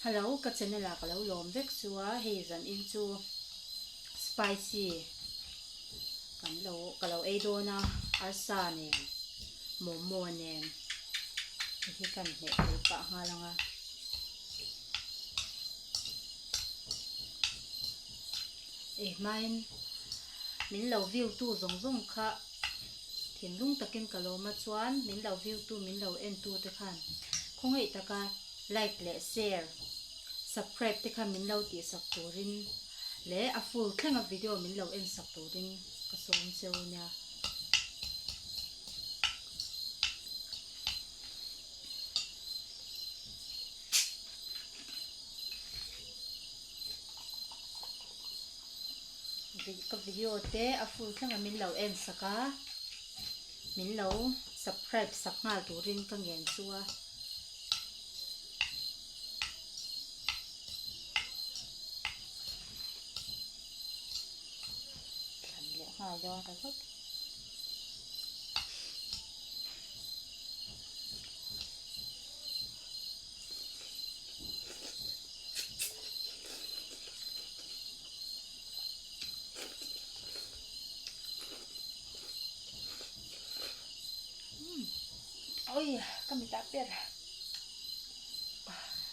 Hello ka channel ah ka lo lawm vek chu a hei zan in chu spicy kan lo ka lo ei dawn a arsa nen momo nen hei hi kan hmeh tel pah nghal ang a. Ei hmain min lo view tu zawng zawng kha thinlung takin ka lawm a chuan min lo view tu min lo en tu te khan khawngaih taka like leh share subscribe te kha min lo tih sak turin leh a full thlenga video min lo en sak turin ka sawm cheu nia. Ka video te a full thleng a min lo en sak a min lo subscribe sak nghal turin ka ngen chu a. Thlan leh nghal dawn ta vek. Ui ka mitah per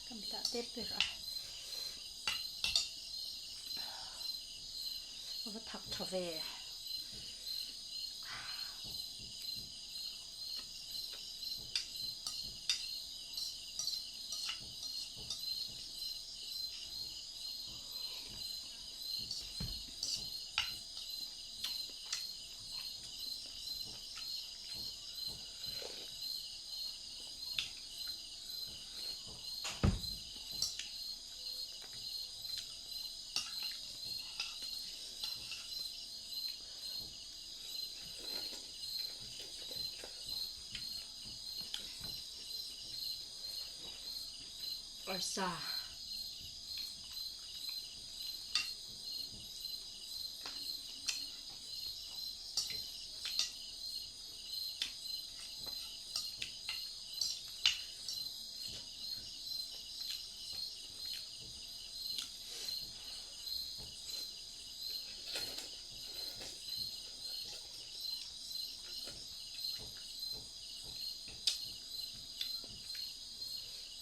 ka mitah te per a va thak tha ve. Arsa.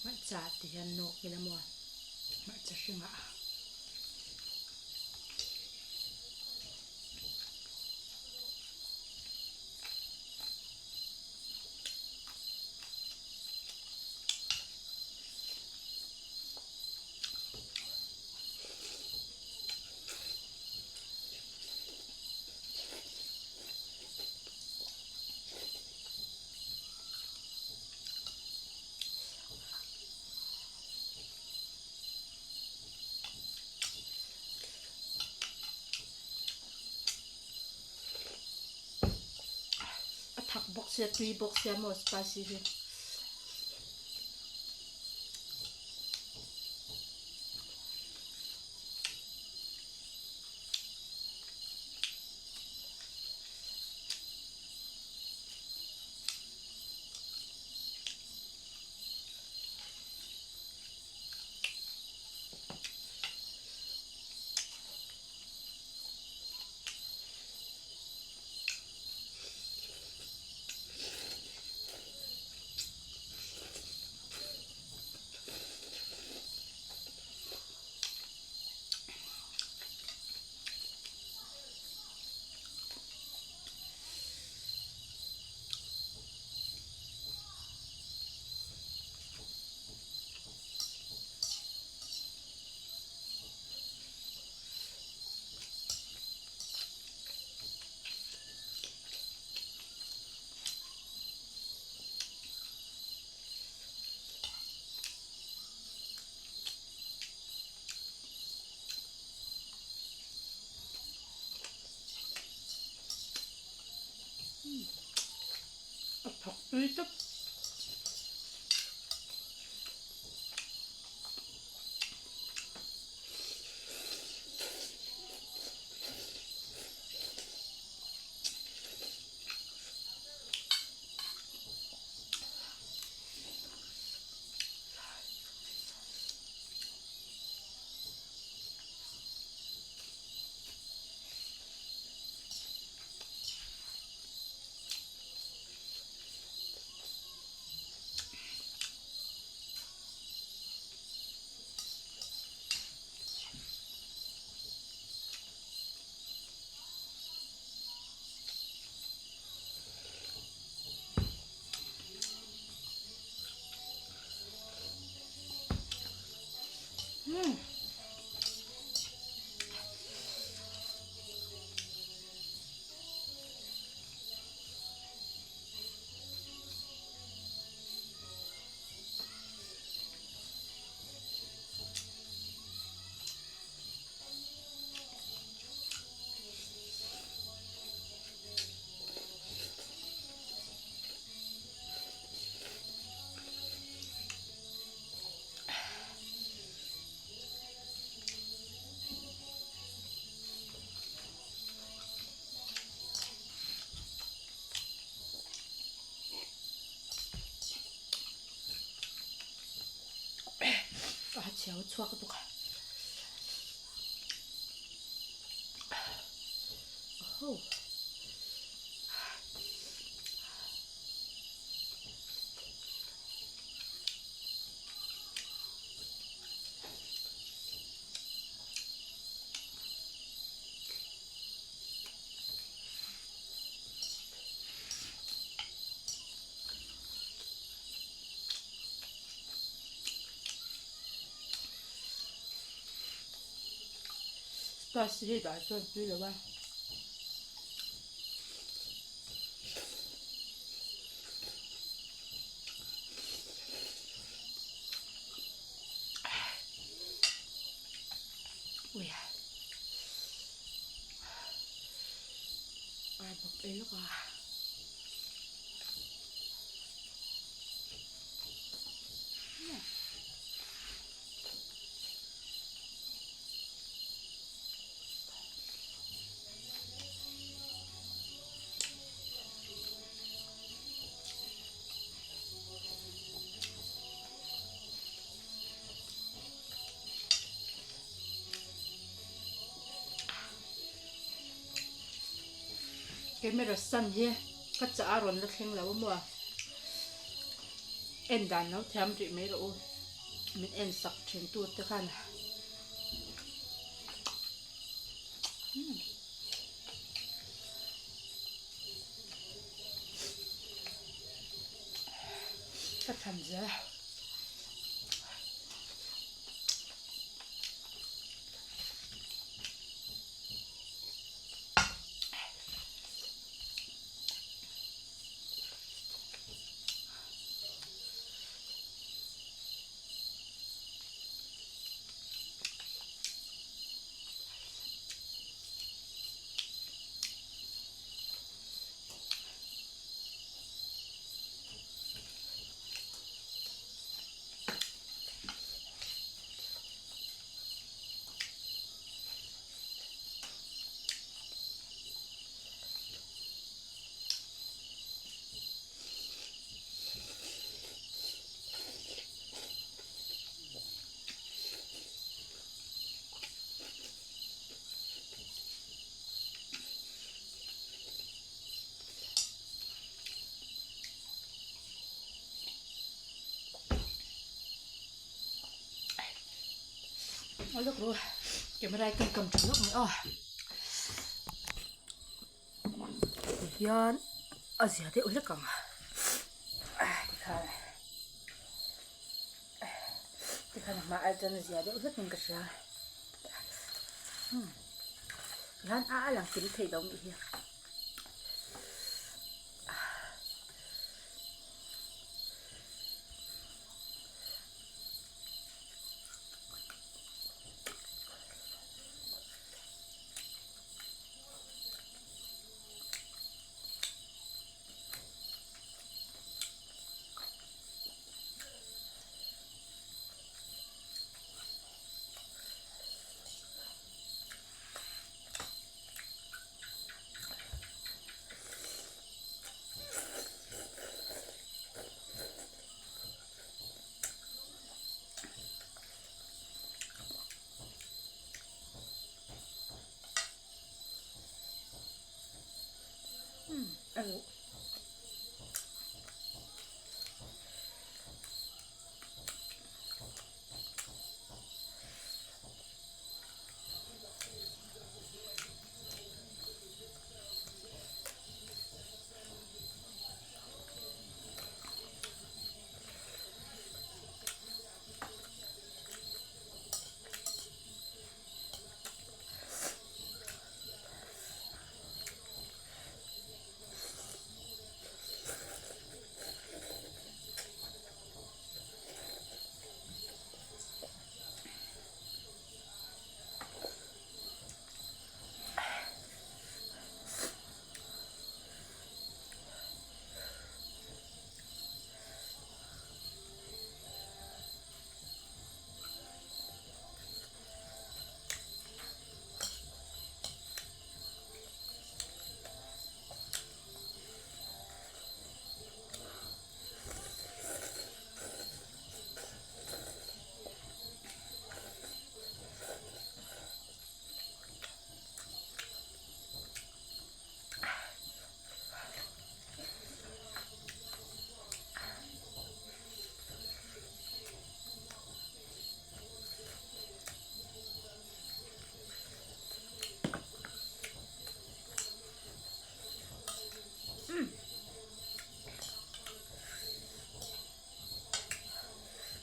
Hmarcha ti hian nawk ila maw hmarcha hringah. A thak bawk sia tui bawk sia maw spicy hi. A thawk tui tawp. Hmm. Ka ha chhiau chhuak bawk a. Ho. Spice hi dah chuan tui lo a. Ui a. Ai bawk ei lawk a. Camera san hi ka chah a rawn la thleng lo a maw en dan lo thiam rih mai rawh u min en sak thin tu te khan. Ka thlan zel a. Lawk ru camera hi kan kam tha lawk mai aw tihian a zia deuh hlek ang tikhan tikhan a hma ai chuan a zia deuh hlek in ka hria tihian a a lang kim thei lo nih hi.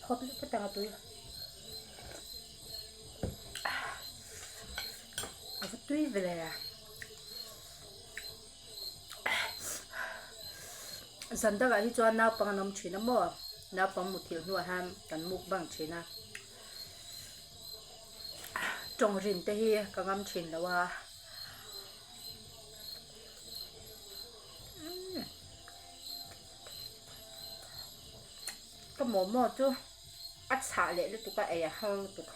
Khawp leh phawt ang a tui. A va tui ve le. Zan dangah hi chuan naupang an awm thin a maw? Naupang muthilh hnuah hian kan mukbang thin a. Tawng rin te hi ka ngam thin lo a. Ka momo chu a chhah leh lutuk a ei a har lutuk.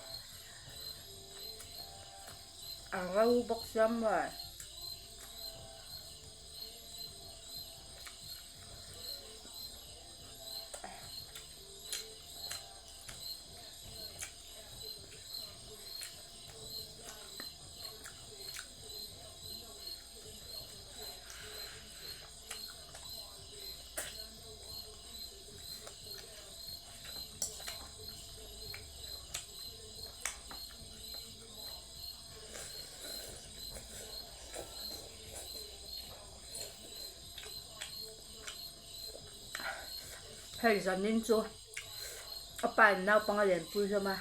A ro bawk sia maw. Hei zanin chu a pa in naupang a lenpui hlawm a,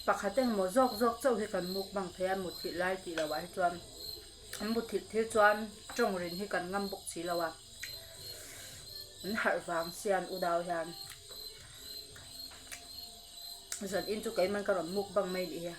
pakhat engemaw zawk zawk chauh hi kan mukbang thei a muthilh lai tih loh ah hi chuan an muthilh thil chuan tawng rin hi kan ngam bawk si lo a, an harh vang sian u dau hian zanin chu keimah ka rawn mukbang mai nih hi.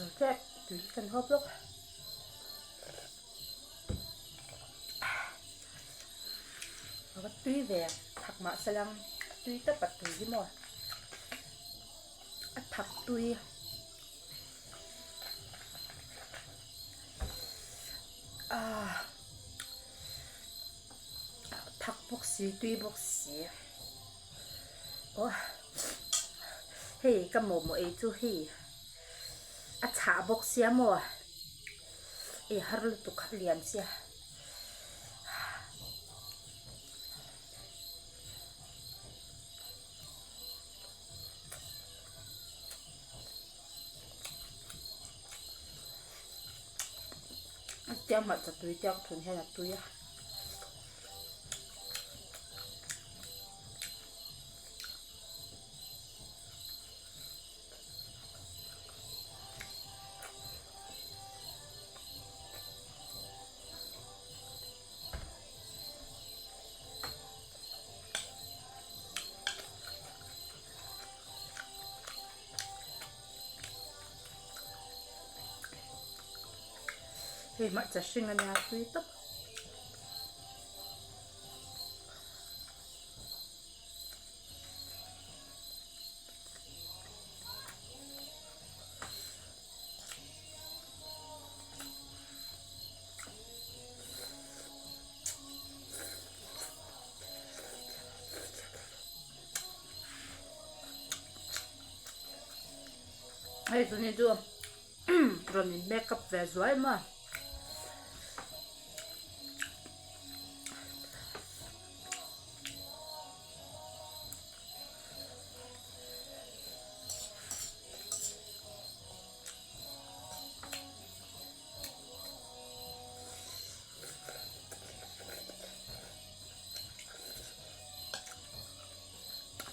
Zo tep tui kan hawp lawk. A va tui ve thak mah se lang a tui tawp a tui hi maw a thak tui. Ahh thak bawk si tui bawk si aw hei ka momo ei chu hei a chhah bawk sia maw ei har lutuk a lian sia. A tiang hmarcha tui te ang thun hian a tui a. Hei hmarcha hring a nia tui tawp. Hei tuni chu rawn in make up ve zuai maw.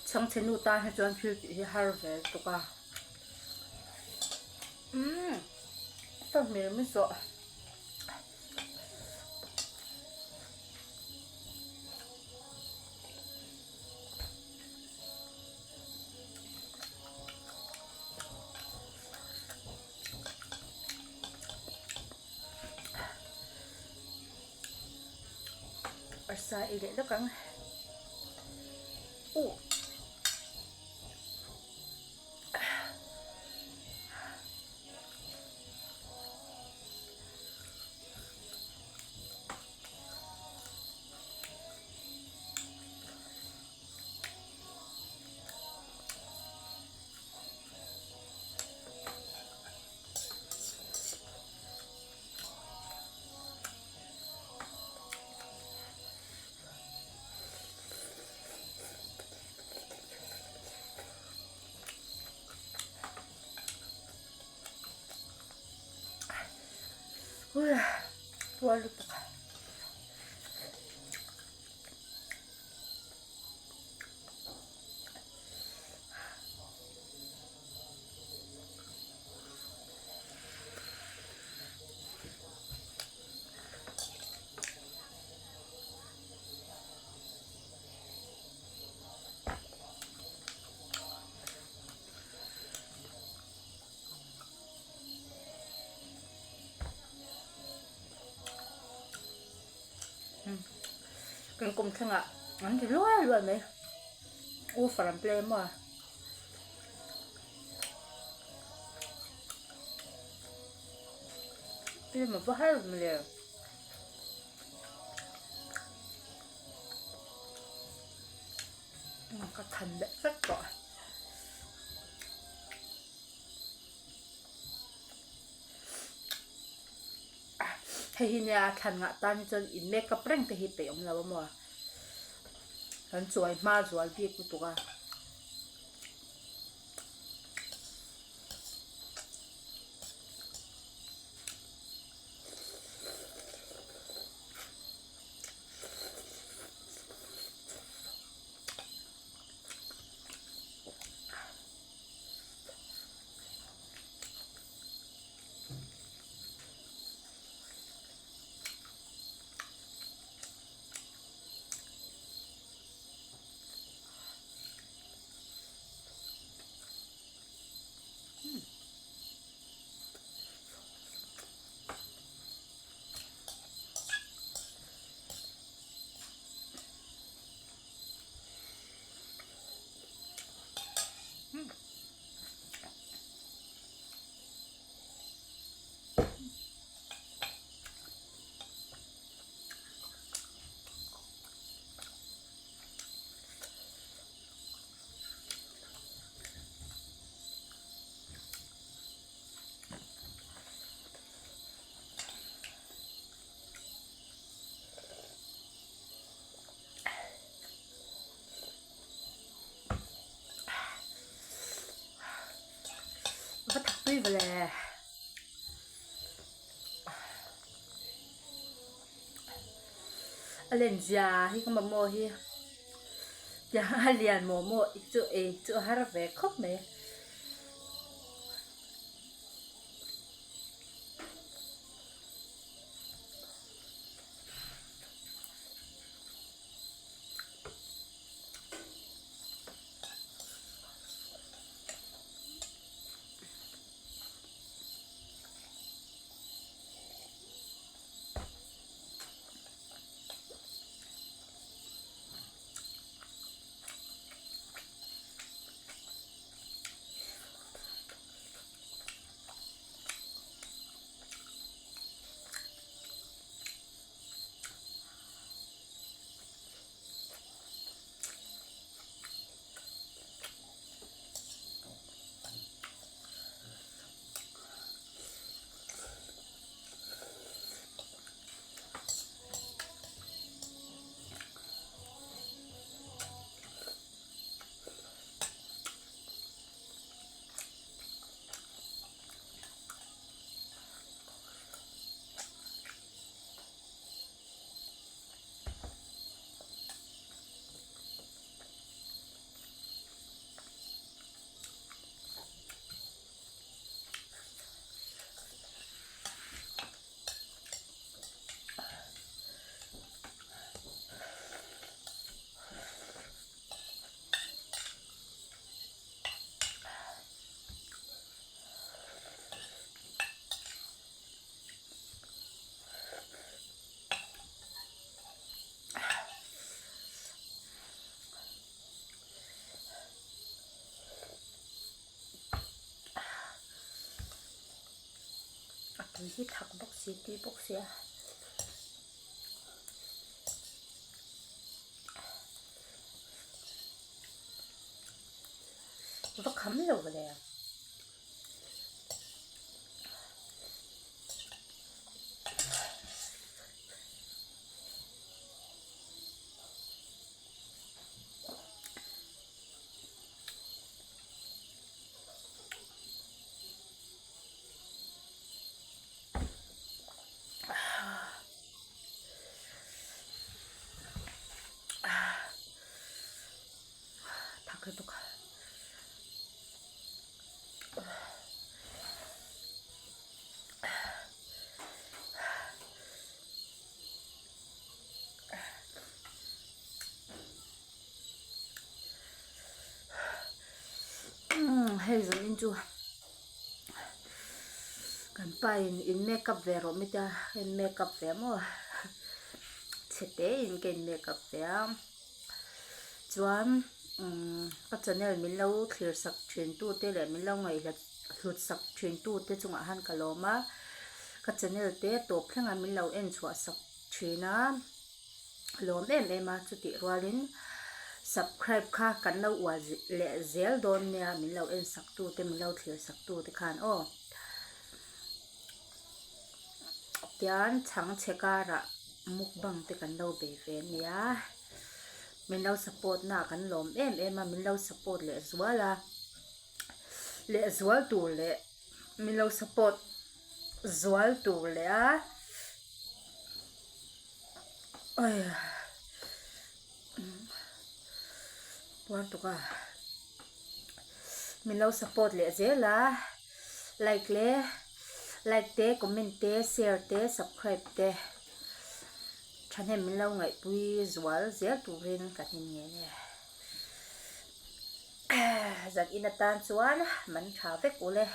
Chhangchhe nu tan hi chuan thil tih hi har ve lutuk a. Umm ka hmel mi zawh. Arsa ei leh lawk ang uh. Puar lutuk. Kan kum thlengah an ti luai luai mai woofer an play maw. Film a va har awm le. Ka than leh vek tawh. Hei hi nia thlan ngah tan hi chuan in makeup reng te hi peih awm lo a maw kan chuai hma zual bik lutuk a. Va thak tui ve le. A len zia hi ka mamawh hi tiang a lian maw maw chu ei chu a har ve khawp mai. A tui hi thak bawk si tui bawk sia. Va kham lo le. Hei zan in chu kan pa in in make up ve rawh mita ka in make up ve maw chhe te in ka in make up ve a chuan umm ka channel min lo thlir sak thin tu te leh min lo ngaihhlat hlut sak thin tu te chungah han ka lawm a ka channel te tawp thleng a min lo en chhuah sak thin a. lawm em em a chutih rualin subscribe kha kan lo ual leh zel dawn nia min lo en sak tu te min lo thlir sak tu te khan aw tian chhang chhe karah mukbang te kan lo bei ve ania min lo support na kan lawm em em a min lo support leh zual a leh zual tur leh min lo support zual tur leh a puar tuk a min lo support leh zel a like leh like te comment te share te subscribe te thahnem min lo ngaihpui zual zel turin ka hnim nge nge zan in atan chuan man tha vek ule.